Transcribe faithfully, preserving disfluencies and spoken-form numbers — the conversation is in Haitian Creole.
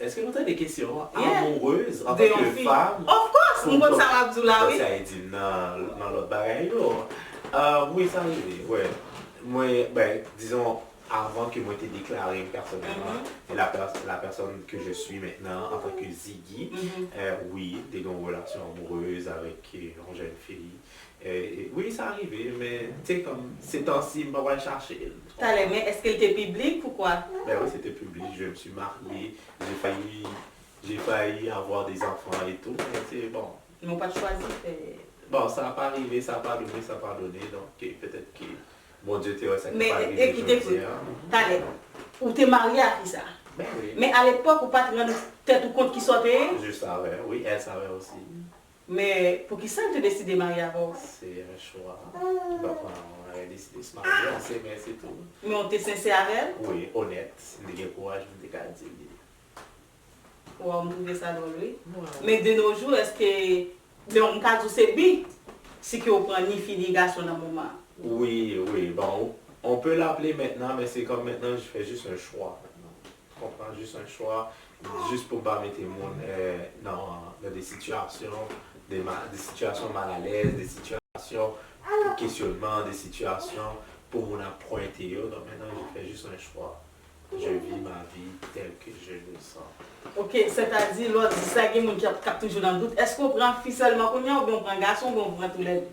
Èske nou tande kesyon an? Yeah. Amoureuse De antan yon ke fi. Fanm? Of course, m konn sa w ap di w la, Bon, wi. sa e di nan, nan lòt bagay yo. Euh, wi, sa rive, wè. Mwen, ben, dizon, avan ke mwen te deklare m pèsonèlman, Mhm. e la pers- la personne que je suis maintenant en tant que Ziggy, Mhm. euh, wi, te gen yon relasyon amoureuse avèk euh, yon jèn fi. Euh, wi, sa rive, men, se kòm, se tansi, m pa pral chache l. Talè, men èske l te piblik ou kwa? Ben oui, c'était public, je me suis marié, j'ai failli, j'ai failli avoir des enfants et tout, men se bon. Men w pa t chwazi fè. Bon, sa pa rive, sa pa rive, sa pa done, donk euh, petèt ke Bondye te wè sa ki Men, pa rive ekoute, jodi a. Talè, ou te marye ak fi sa. Ben oui. Men alepòk, ou pa t rann tèt ou kont ki sa w te ye? Je savais, oui, elle savait aussi. Men poukisa l te deside marye avè w? C'est un choix. Donk, on a décidé de se marier, on s'aimait, c'est tout. Men w te sensè avè l? Oui, honnête, m te gen kouraj, m te ka di li. Waw, m twouve sa dwòl, wi. Wow. Men de nos jours, èske, bon, m ka di w se bi, si ke w pran ni fi ni gason nan moman. Oui, oui, bon, on peut l'appeler maintenant, mais c'est comme maintenant, je fais juste un choix maintenant. Tu comprends? Juste un choix, juste pou m pa mete moun euh, nan, nan de sitiyasyon, de, ma, de sitiyasyon malalèz, de sitiyasyon kesyonman, de sitiyasyon pou moun ap pwente yo. Donc maintenant, je fais juste un choix. Je vis ma vie telle que je le sens. Ok, sètadi, lè w di sa, gen moun ki ap, k ap toujou nan dout. Èske w pran fi sèlman kounye a, oubyen w pran gason, oubyen w pran toulède?